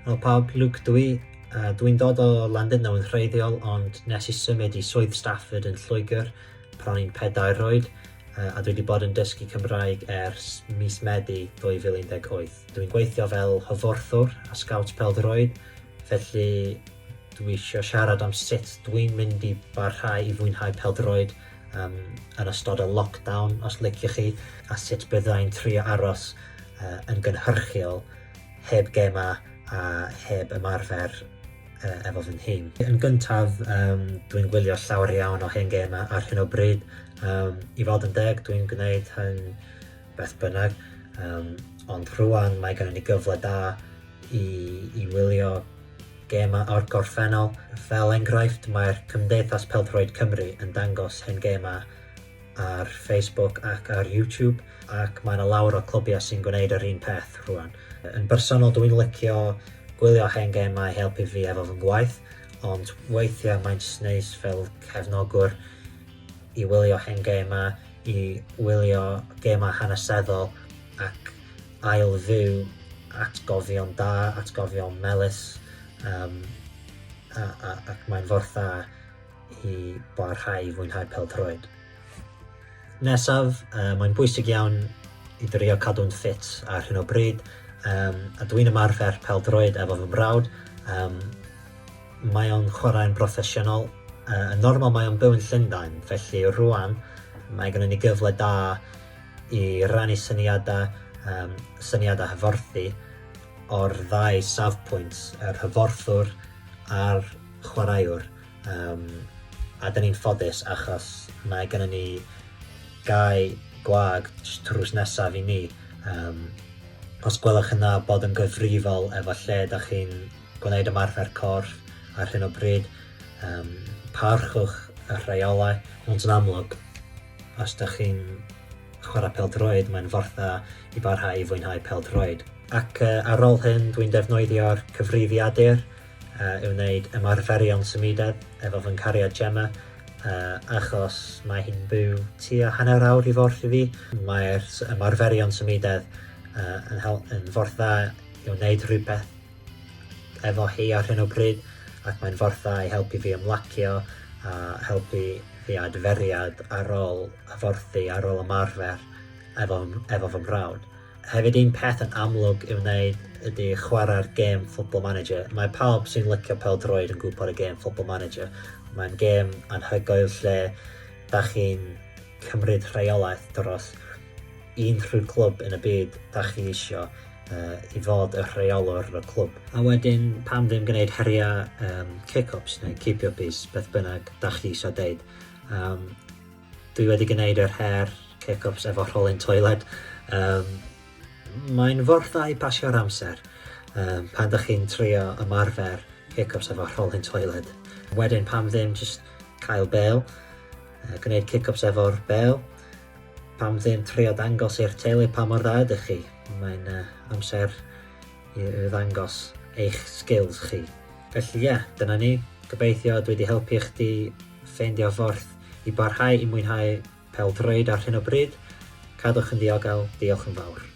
Helo pawb, Luke dw i. Uh, dwi'n dod o Landudno yn rheiddiol, ond nes i symud i Swydd Stafford yn Lloegr pan o'n i'n pedair oed, uh, a dwi wedi bod yn dysgu Cymraeg ers mis Medi 2018. Dwi'n gweithio fel hyfforddwr a scout pêl-droed, felly dwi eisiau siarad am sut dwi'n mynd i barhau i fwynhau pêl-droed um, yn ystod y lockdown, os liciwch chi, a sut byddai'n trio aros uh, yn gynhyrchiol heb gema a heb ymarfer uh, efo fy nhîm. Yn gyntaf, um, dwi'n gwylio llawer iawn o hen gema ar hyn o bryd. Um, I fod yn deg, dwi'n gwneud hyn beth bynnag, um, ond rwan mae gennym ni gyfle da i, i wylio gemau o'r gorffennol. Fel enghraifft, mae'r Cymdeithas Pêl-droed Cymru yn dangos hen gemau ar Facebook ac ar YouTube, ac mae yna lawer o clybiau sy'n gwneud yr un peth rwan. Yn bersonol, dwi'n licio gwylio hen gemau i helpu fi efo fy ngwaith, ond weithiau mae'n jyst neis fel cefnogwr i wylio hen gemau, i wylio gemau hanesyddol ac ail-fyw atgofion da, atgofion melys, um, a, a, ac mae'n ffordd dda i barhau i fwynhau pêl-droed. Nesaf, uh, mae'n bwysig iawn i drio cadw'n ffit ar hyn o bryd, um, a dwi'n ymarfer pêl-droed efo fy mrawd. Um, mae o'n chwarae'n broffesiynol. Uh, yn normal mae o'n byw yn Llundain, felly rwan mae gennym ni gyfle da i rannu syniadau, um, syniadau hyfforddí o'r ddau safpwynt, yr hyfforddwr a'r chwaraewr. Um, a dyn ni'n ffodus achos mae gennym ni gae gwag drws nesaf i ni. Um, os gwelwch yn dda bod yn gyfrifol efo lle da chi'n gwneud ymarfer corff ar hyn o bryd, um, parchwch y rheolau, ond yn amlwg, os da chi'n chwarae pêl-droed, mae'n ffordd dda i barhau i fwynhau pêl-droed. Ac uh, ar ôl hyn, dwi'n defnyddio'r cyfrifiadur uh, i wneud ymarferion symudedd efo fy nghariad Gemma, uh, achos mae hi'n byw tua hanner awr i ffordd i fi. Mae'r ymarferion symudedd uh, yn, hel yn ffordd dda i wneud rhywbeth efo hi ar hyn o bryd, ac mae'n ffordd dda i helpu fi ymlacio a helpu fi adferiad ar ôl hyfforddi, ar ôl ymarfer efo, efo fy mrawd. Hefyd un peth yn amlwg i'w wneud ydy chwarae'r gêm Football Manager. Mae pawb sy'n licio pêl-droed yn gwybod y gêm Football Manager. Mae'n gêm anhygoel lle da chi'n cymryd rheolaeth dros unrhyw clwb yn y byd da chi isio uh, i fod y rheolwr y clwb. A wedyn, pam ddim gwneud heriau um, kick-ups neu keep-upies, beth bynnag da chi eisiau deud. Um, dwi wedi gwneud yr her kick-ups efo rholyn toiled. Um, mae'n ffordd dda i pasio'r amser um, pan da chi'n trio ymarfer kick-ups efo rholyn toiled. Wedyn pam ddim just cael bel, uh, gwneud kick-ups efo'r bel, pam ddim trio dangos i'r teulu pa mor dda ydych chi. Mae'n uh, amser i ddangos eich skills chi. Felly ie, yeah, dyna ni. Gobeithio dwi wedi helpu chdi ffeindio ffordd i barhau i mwynhau pêl-droed ar hyn o bryd. Cadwch yn ddiogel, diolch yn fawr.